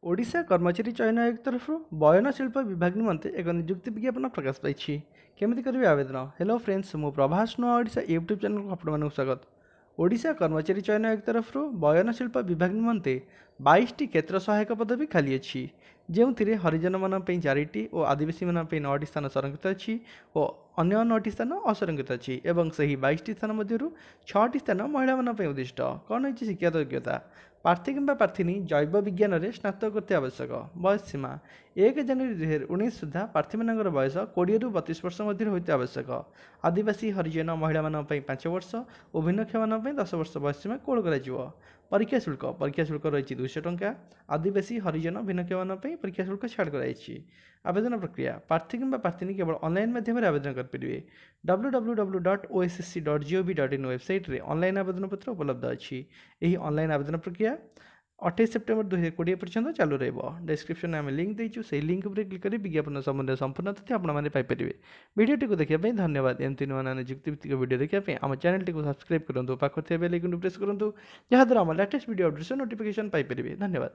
ଓଡ଼ିଶା କର୍ମଚାରୀ ଚୟନ ଆୟୋଗ ତରଫରୁ ବୟନ ଶିଳ୍ପ ବିଭାଗ ନିମନ୍ତେ ଏକ ନିଯୁକ୍ତି ବିଜ୍ଞାପନ ପ୍ରକାଶ ପାଇଛି। କେମିତି କରିବେ ଆବେଦନ? ହ୍ୟାଲୋ ଫ୍ରେଣ୍ଡସ୍, ମୁଁ ପ୍ରଭାସ, ନୂଆ ଓଡ଼ିଶା ୟୁଟ୍ୟୁବ୍ ଚ୍ୟାନେଲକୁ ଆପଣମାନଙ୍କୁ ସ୍ୱାଗତ। ଓଡ଼ିଶା କର୍ମଚାରୀ ଚୟନ ଆୟୋଗ ତରଫରୁ ବୟନ ଶିଳ୍ପ ବିଭାଗ ନିମନ୍ତେ 22ଟି କ୍ଷେତ୍ର ସହାୟକ ପଦବୀ ଖାଲି ଅଛି, ଯେଉଁଥିରେ ହରିଜନମାନଙ୍କ ପାଇଁ 4ଟି ଓ ଆଦିବାସୀମାନଙ୍କ ପାଇଁ 9ଟି ସ୍ଥାନ ସଂରକ୍ଷିତ ଅଛି ଓ ଅନ୍ୟ 9ଟି ସ୍ଥାନ ଅସଂରକ୍ଷିତ ଅଛି ଏବଂ ସେହି 22ଟି ସ୍ଥାନ ମଧ୍ୟରୁ 6ଟି ସ୍ଥାନ ମହିଳାମାନଙ୍କ ପାଇଁ ଉଦ୍ଦିଷ୍ଟ। କ'ଣ ରହିଛି ଶିକ୍ଷାଗତ ଯୋଗ୍ୟତା? ପ୍ରାର୍ଥୀ କିମ୍ବା ପ୍ରାର୍ଥିନୀ ଜୈବ ବିଜ୍ଞାନରେ ସ୍ନାତକ କରିଥିବା ଆବଶ୍ୟକ। ବୟସ ସୀମା 1 ଜାନୁଆରୀ 2019 ସୁଦ୍ଧା ପ୍ରାର୍ଥୀମାନଙ୍କର ବୟସ 20ରୁ 32 ବର୍ଷ ମଧ୍ୟରେ ହୋଇଥିବା ଆବଶ୍ୟକ। ଆଦିବାସୀ, ହରିଜନ, ମହିଳାମାନଙ୍କ ପାଇଁ 5 ବର୍ଷ ଓ ଭିନ୍ନକ୍ଷମମାନଙ୍କ ପାଇଁ 10 ବର୍ଷ ବୟସ ସୀମା କୋହଳ କରାଯିବ। ପରୀକ୍ଷା ଶୁଳ୍କ, ପରୀକ୍ଷା ଶୁଳ୍କ ରହିଛି 200 ଟଙ୍କା। ଆଦିବାସୀ, ହରିଜନ, ଭିନ୍ନକ୍ଷମମାନଙ୍କ ପାଇଁ ପରୀକ୍ଷା ଶୁଳ୍କ ଛାଡ଼ କରାଯାଇଛି। ଆବେଦନ ପ୍ରକ୍ରିୟା, ପ୍ରାର୍ଥୀ କିମ୍ବା ପ୍ରାର୍ଥିନୀ କେବଳ ଅନଲାଇନ୍ ମାଧ୍ୟମରେ ଆବେଦନ କରିପାରିବେ। www.ossc.gov.in ୱେବସାଇଟ୍ରେ ଅନଲାଇନ୍ ଆବେଦନ ପତ୍ର ଉପଲବ୍ଧ ଅଛି। ଏହି ଅନଲାଇନ୍ ଆବେଦନ ପ୍ରକ୍ରିୟା 28 ସେପ୍ଟେମ୍ବର 2020 ପର୍ଯ୍ୟନ୍ତ ଚାଲୁ ରହିବ। ଡେସ୍କ୍ରିପ୍ସନରେ ଆମେ ଲିଙ୍କ୍ ଦେଇଛୁ, ସେହି ଲିଙ୍କ୍ ଉପରେ କ୍ଲିକ୍ କରି ବିଜ୍ଞାପନ ସମ୍ବନ୍ଧୀୟ ସମ୍ପୂର୍ଣ୍ଣ ତଥ୍ୟ ଆପଣମାନେ ପାଇପାରିବେ। ଭିଡ଼ିଓଟିକୁ ଦେଖିବା ପାଇଁ ଧନ୍ୟବାଦ। ଏମିତି ନୂଆ ନୂଆ ନିଯୁକ୍ତିଭିତ୍ତିକ ଭିଡ଼ିଓ ଦେଖିବା ପାଇଁ ଆମ ଚ୍ୟାନେଲଟିକୁ ସବସ୍କ୍ରାଇବ୍ କରନ୍ତୁ, ପାଖରେ ଥିବା ବେଲ୍ ଆଇକନ୍କୁ ପ୍ରେସ୍ କରନ୍ତୁ, ଯାହାଦ୍ୱାରା ଆମ ଲାଟେଷ୍ଟ ଭିଡ଼ିଓ ଅପଡ଼େଟ୍ସର ନୋଟିଫିକେସନ୍ ପାଇପାରିବେ। ଧନ୍ୟବାଦ।